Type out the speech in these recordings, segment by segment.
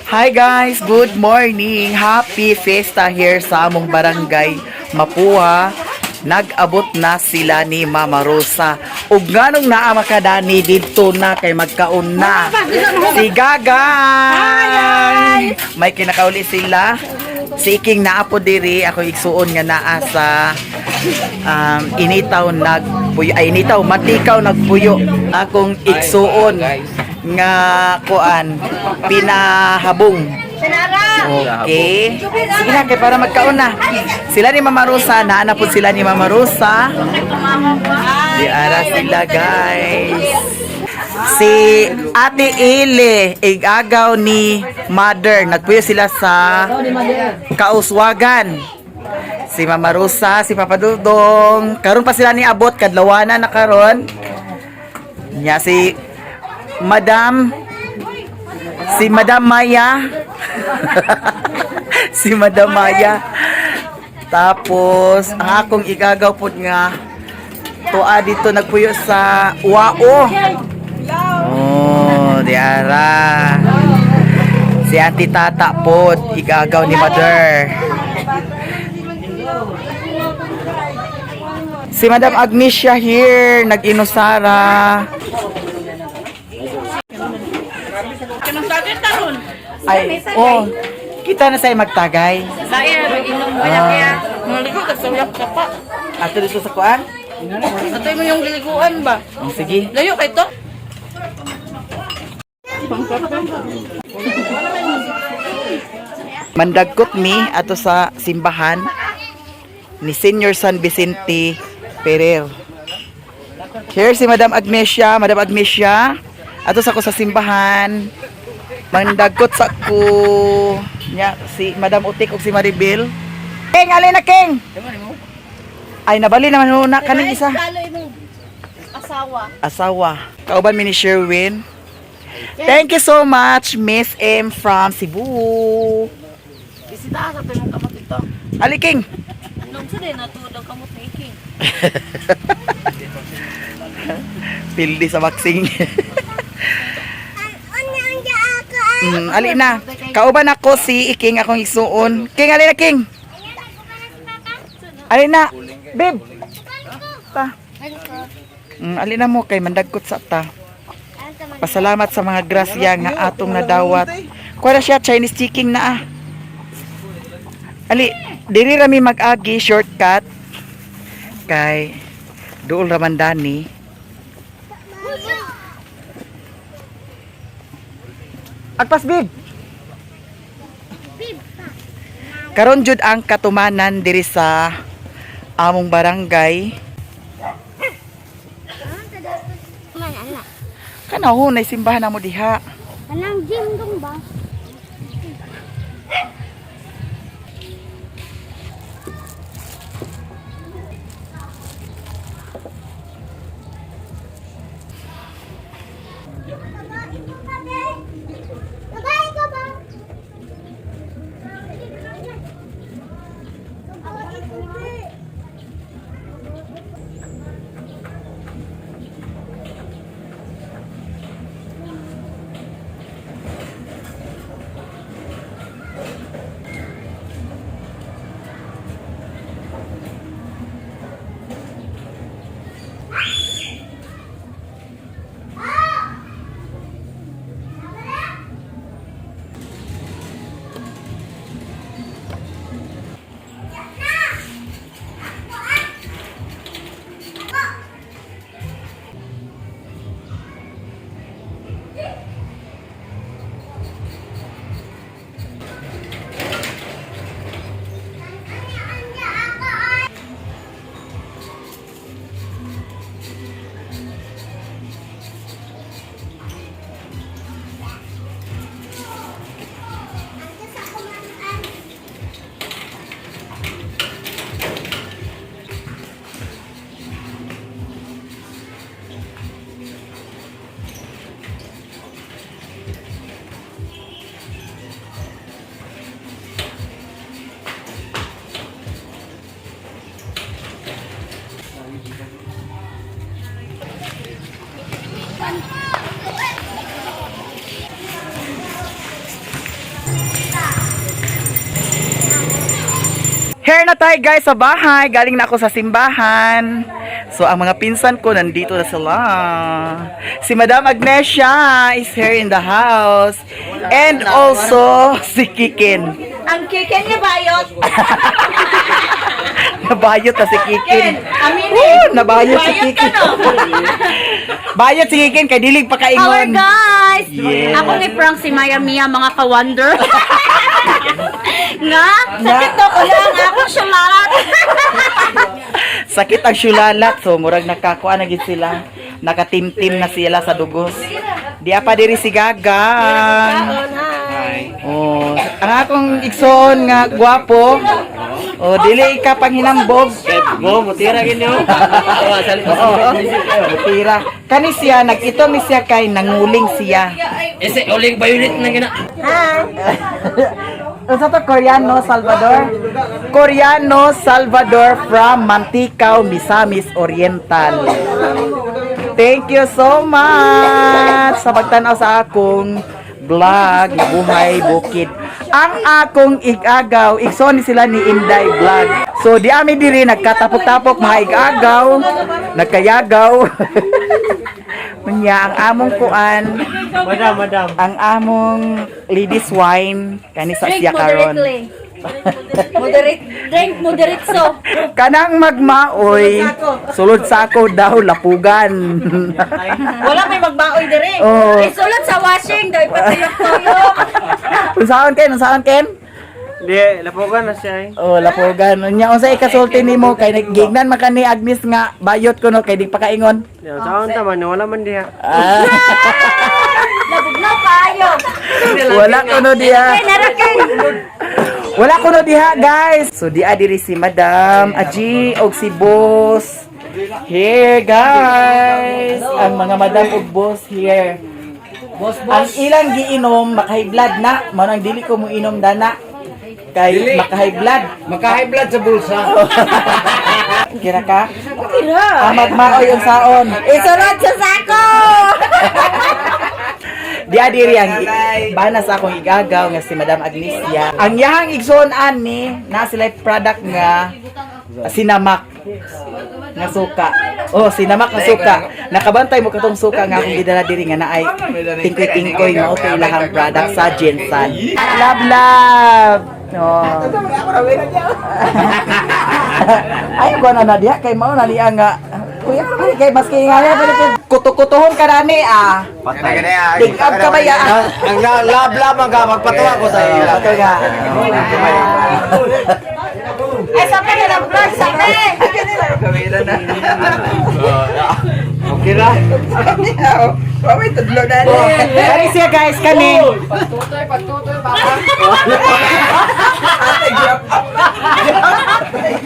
Hi guys, good morning. Happy Fiesta here sa among barangay Mapua. Nag-abot na sila ni Mama Rosa. Ug nganong naa makadani didto na kay magkaon na. Si Gagay! May kinakauli sila. Si Iking naa po diri, ako igsuon nga naa sa initaw nagpuyo, ay, initaw matikaw nagpuyo akong igsuon nga kuan pinahabong. Okay. Sige na, kay para magkaon na. Sila ni Mama Rosa, naa na po sila ni Mama Rosa. Di ara sila, guys. Si Ate Ile, igagaw ni Mother. Nagpuyo sila sa Kauswagan. Si Mama Rosa, si Papa Dudong. Karon pa sila ni abot, kadlawanan na karon. Nya si Madam Maya. Si Madam Maya. Tapos, ang akong igagaw pod nga tuwa dito nagpuyo sa Wao. Oh, di ara. Si Auntie Tata pod, igagaw ni Mother. Si Madam Agnesia here, nag-inusara. Ay, oh, kita na sa'yo magtagay. Saya, mag-inom mo na kaya. Maligo ka sa ulap ka pa. Ato dito sa kuan? Atay mo yung giliguan ba? Oh, sige. Layo kay to. Mandagkot mi ato sa simbahan ni Senior San Vicente Ferrer. Here si Madam Agnesia, Madam Agnesia. Ato sa ko sa simbahan. Mandagkot sa ko nya si Madam Utik ug si Maribel. King, alin na King? Ay, nabali naman ho na kaning isa. Asawa. Asawa. Kauban mi ni Sherwin. Thank you so much, Miss M from Cebu. Bisita sa tayo mong kamot ito. Ali King. Nung sa din natuod ang kamot ni King. Pildi sa boxing. Ali na. Kauban ako si Iking akong igsuon. King, ali na King. Ali na. Babe. Ta. Ali na mo kay mandagkot sa ta. Pasalamat sa mga grasya nga atong nadawat. Kuha na siya Chinese chicken na ah. Ali, diri ra mi mag-agi shortcut kay duol ra man dani. Agpas, bib. Karon jud ang katumanan diri sa among barangay. Man, anak. Kana ho nay simbahan namo diha. Kanang gym dong ba? Babae ka ba? Here na tayo, guys, sa bahay. Galing na ako sa simbahan. So ang mga pinsan ko nandito na sila. Si Madam Agnesia is here in the house. And also si Kikin. Ang kiken niya bayot. Nabayot na si Kikin. Aminin. Woo, nabayot si Bayot ka, Kikin. no? Bayot si Kikin kay dilig pa Our kaingon. guys! Yes. Ako ni Frank si Maya Mia, mga ka-wonder. Nga, sa Nga. TikTok ko lang, ako sumarat. Sakit ang syulalat. So murag nakakuha na gid sila. Nakatimtim na sila sa dugos. Di pa diri si Gagang. Oh, ang akong igsoon nga gwapo. Oh, dili ka panghinambog. Bo, mutira gini oh. Oo, mutira. Kani siya nag-ito mi siya kay nanguling siya. Ese uling violet na gina. Unsa to, Koreano Salvador? Koreano Salvador from Manticao, Misamis Oriental. Thank you so much sa pagtanaw sa akong vlog, Buhay Bukid. Ang akong igagaw, igsoon ni sila ni Inday Vlog. So di ami diri nagkatapok-tapok mga igagaw, nagkayagaw. Unya ang among kuan, Madam, madam. ang among ladies wine kani sa siya karon. Moderate. Drink moderate so. Kanang magmaoy, sulod sa ako daw lapugan. Wala may magbaoy dire. Oh. Isulod sa washing, daw ipatuyok-tuyok. Unsaon Ken? Unsaon Ken? Di, lapogan na siya eh. Oh, lapugan. Unya unsa ikasulti nimo kay nagignan man kani Agnes nga bayot kuno kay di pa kaingon. Di, saan ta man, wala man diha. Ah, Nabugnaw kaayo. wala kuno diha. Ay, narakin. Wala kuno diha, guys. So diha diri si Madam Aji og si Boss. Here, guys. Ang mga madam og boss here. Boss, Ang ilang giinom makahiblad na, mao nang dili ko moinom dana. Kay makahiblad. Makahay blood sa bulsa. Kira ka? Kira. Ang magmaoy ang saon. Isulod sa sako. Diya diri ang bana sa akong igagaw nga si Madam Agnesia. Ang yahang igsoon ani na sila product nga sinamak nga suka. Oh, sinamak nga suka. Nakabantay mo katong suka nga akong gidala diri nga naay tingkoy-tingkoy nga okay ilahang product sa Jensen. Love love. Oh. Ay, ko na na diha kay mao na diha nga. Kuya, kay maski nga niya kuto-kutohon ka nani ah. Patay. Take up ka ba ya? Ang lab-lab ang ka, magpatuwa ko sa iyo. Pato nga. Ay, sabi na lang vlog, sabi. Okay ra? Kani siya, guys, kani.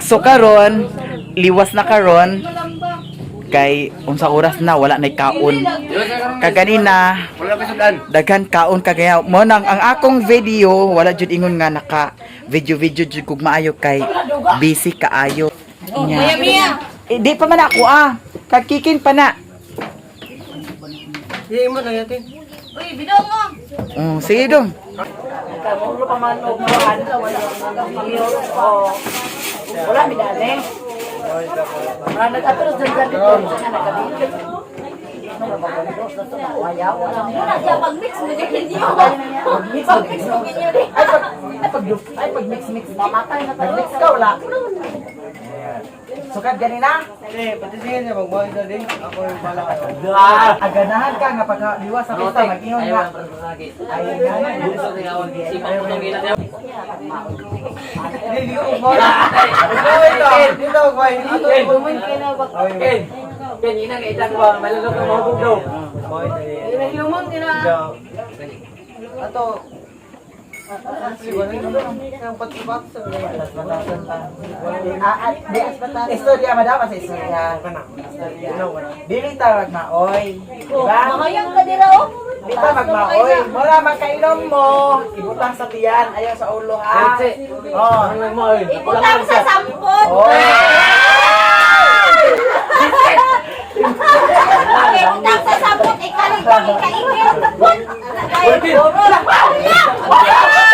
So karon, liwas na karon kay unsa oras na wala nay kaon. Kaganina Wala pa sudan. daghan kaon kagaya mo nang ang akong video wala jud ingon nga naka video video jud kog maayo kay busy kaayo. Nya. Maya Mia. Eh, di pa man ako ah. Kakikin pa na. Di mo na yatin. Uy, bidong mo. Oh, sige dong. Wala mi dali. Wala siya pag-mix mo din niyo. Pag-mix mo ninyo din. Ay pag mix mix mamatay na pag mix ka wala. Sukat ganina. Eh, pati sige niya magbuhay na din. Ako yung bala. Ah, aganahan ka nga pagka liwas sa pista mag-ingon nga. Ay, Di ko mo. Dito ko. Ato Ken, ina nga itang ba, malulog ang mahubog daw. Lumon gina. Ato. Istorya madam sa istorya. Dili ta magmaoy. Diba? Makayang ka dira oh. Di ta magmaoy. Mura makainom mo. Ibutang sa tiyan, ayaw sa ulo ha. Oh. Ibutang sa sampot. Oh. Ibutang sa sampot. Kainit. Wala!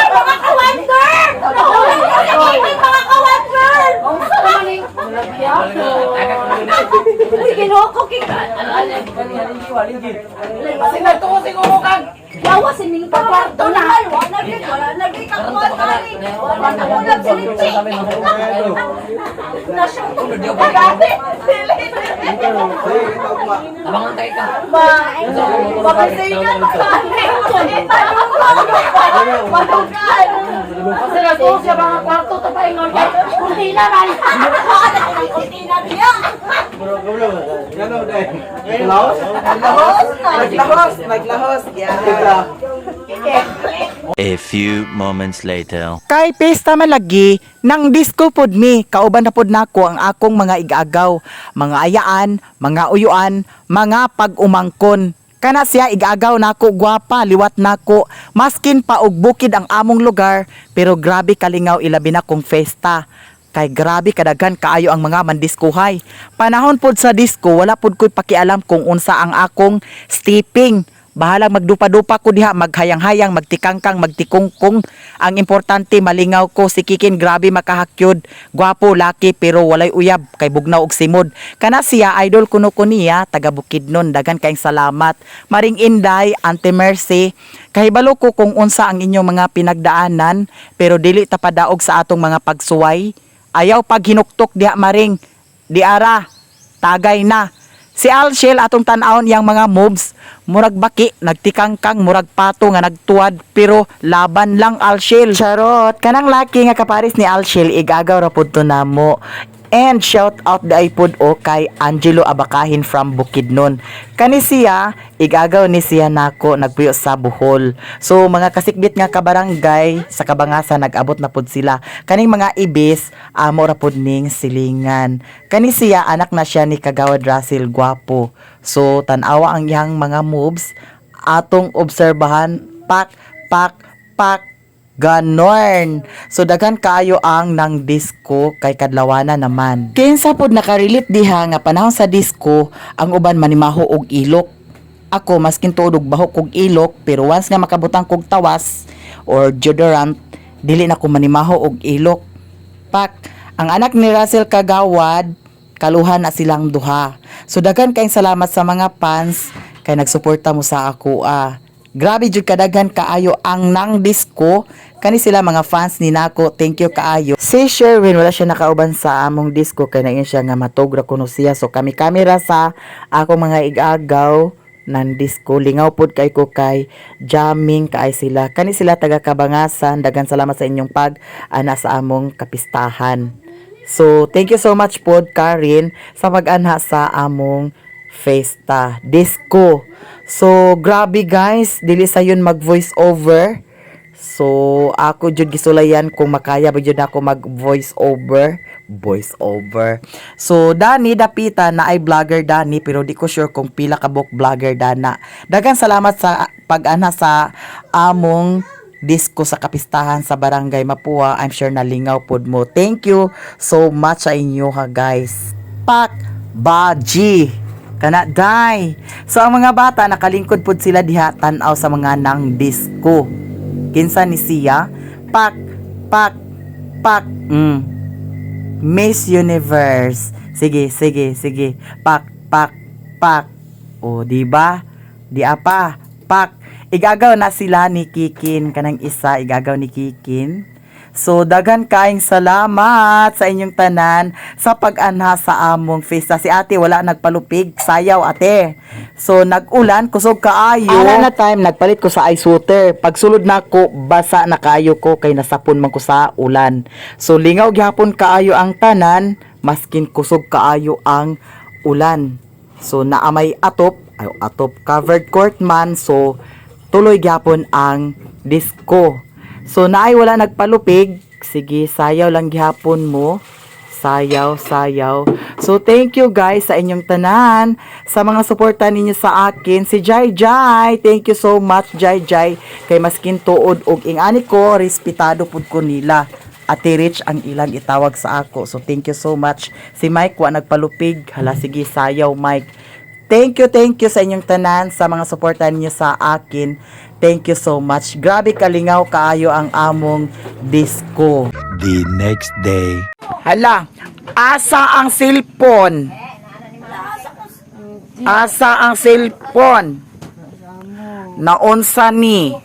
Mga ka-wonder! Nahulog mga ka-wonder! Uy, ginoo ko kay Yawa si Ning kwarto na. Wala na wala na gid ka kwarto ni. Wala na ulag si Richie. Nasyo. Grabe. Abangan tayo ka. Ma, mapasingan Madugan. Kasi nagtuo siya mga kwarto to pa ingon kay kurtina man. Kurtina niya. Laos? Naglahos, naglahos. Yeah. A few moments later. Kay pesta man lagi, nang disco pod mi, kauban na pod nako ang akong mga igagaw, mga ayaan, mga uyuan, mga pag-umangkon. Kana siya igagaw nako gwapa, liwat nako, maskin pa og bukid ang among lugar, pero grabe kalingaw ilabi na kong festa. Kay grabe kadaghan kaayo ang mga mandiskuhay. Panahon pod sa disco, wala pod ko'y pakialam kung unsa ang akong stepping. Bahalang magdupa-dupa ko diha, maghayang-hayang, magtikangkang, magtikungkong. Ang importante, malingaw ko, si Kikin grabe makahakyod. Gwapo, laki, pero walay uyab, kay bugnaw og simod. Kana siya, idol kuno ko niya, taga Bukidnon, daghan kayong salamat. Maring Inday, Ante Mercy, kahibalo ko kung unsa ang inyong mga pinagdaanan, pero dili tapadaog sa atong mga pagsuway. Ayaw pag hinuktok diha maring, diara, tagay na. Si Alshel atong tan-awon yang mga moves, murag baki, nagtikangkang, murag pato nga nagtuwad, pero laban lang Alshel. Charot, kanang laki nga kaparis ni Alshel, igagaw ra pud to namo. And shout out the iPod o kay Angelo Abacahin from Bukidnon. Kani siya, igagaw ni siya nako nagpuyo sa Bohol. So mga kasikbit nga kabarangay sa Kabangasa nag-abot na pud sila. Kaning mga ibis, amo ra pud ning silingan. Kani siya anak na siya ni Kagawad Russell Guapo. So tan-awa ang iyang mga moves atong obserbahan pak pak pak Ganorn. So daghan kaayo ang nang disco kay kadlawana naman. Kinsa pod nakarelate diha nga panahon sa disco ang uban manimaho og ilok. Ako maskin tuod og bahok kog ilok pero once nga makabutang kog tawas or deodorant dili na ko manimaho og ilok. Pak, ang anak ni Russell Kagawad, kaluhan na silang duha. So daghan kayong salamat sa mga fans kay nagsuporta mo sa ako ah. Grabe jud kadaghan kaayo ang nang disco kani sila mga fans ni Nako. Thank you kaayo. Si Sherwin wala siya nakauban sa among disco kay naingon siya nga matog ra kuno siya. So kami kamera sa akong mga igagaw nan disco lingaw pod kay ko kay jamming kaay sila kani sila taga Kabangasan. Daghan salamat sa inyong pag ana sa among kapistahan. So thank you so much pod Karin sa pag-anha sa among festa disco. So grabe guys, dili sayon mag voice over. So, ako jud gisulayan kung makaya ba jud ako mag voice over, voice over. So, Dani dapita na ay vlogger Dani pero di ko sure kung pila ka buok vlogger dana. Daghang salamat sa pag-ana sa among disco sa kapistahan sa Barangay Mapua. I'm sure nalingaw pod mo. Thank you so much sa inyo ha guys. Pak Baji. Kana day. So ang mga bata nakalingkod pod sila diha tan-aw sa mga nang disco. Kinsa ni siya? Pak, pak, pak. Miss Universe. Sige, sige, sige. Pak, pak, pak. O, di ba? Di apa. Pak. Igagaw na sila ni Kikin. Kanang isa, igagaw ni Kikin. So, daghan kaing salamat sa inyong tanan sa pag-anha sa among fiesta. Si ate wala nagpalupig. Sayaw, ate. So, nag-ulan, kusog kaayo. Ana na time, nagpalit ko sa ice water. Pagsulod na ko, basa na kaayo ko kay nasapon man ko sa ulan. So, lingaw gihapon kaayo ang tanan, maskin kusog kaayo ang ulan. So, naamay atop, ay, atop covered court man. So, tuloy gihapon ang disco. So naay wala nagpalupig, sige sayaw lang gihapon mo. Sayaw, sayaw. So thank you guys sa inyong tanan, sa mga suporta ninyo sa akin. Si Jai Jai, thank you so much Jai Jai. Kay maskin tuod og ingani ko, respetado pud ko nila. Ate Rich ang ilang itawag sa ako. So thank you so much. Si Mike wa nagpalupig. Hala sige sayaw Mike. Thank you sa inyong tanan sa mga suporta niyo sa akin. Thank you so much. Grabe kalingaw kaayo ang among disco. The next day. Hala, asa ang cellphone? Asa ang cellphone? Naunsa ni?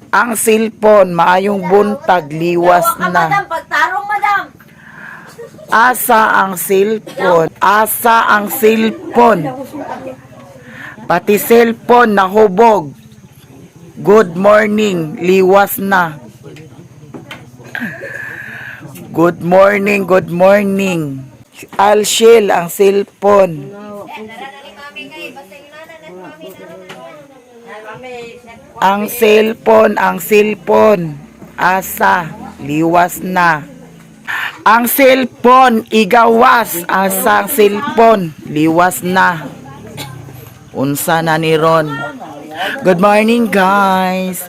Ang cellphone, maayong buntag, liwas Ka, na. madam, pagtarong, madam. Asa ang cellphone? Asa ang cellphone? Pati cellphone nahubog. Good morning, liwas na. Good morning, good morning. Alshil ang cellphone. Ang cellphone, ang cellphone. Asa, liwas na. Ang cellphone, igawas. Asa ang cellphone, liwas na. Unsa na ni Ron. Good morning, guys.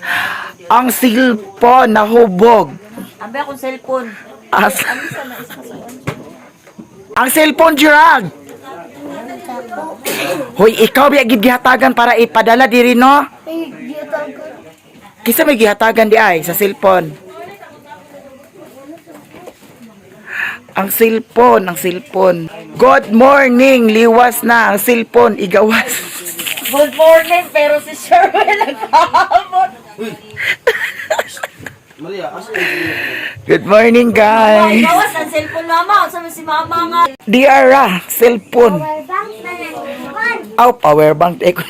Ang cellphone nahubog. Ambe akong cellphone. Asa. Ang cellphone, Gerald. Hoy, ikaw biya gid gihatagan para ipadala diri, no? Ay, gihatagan. Kisa may gihatagan di ay sa cellphone. Ang cellphone, ang cellphone. Good morning, liwas na ang cellphone, igawas. Good morning, pero si Sherwin nagkahamon. Good morning, guys. Gawas ang cellphone, mama. Unsa man si mama nga. Diara, cellphone. Power bank na lang. Aw, power bank. Eh, ko.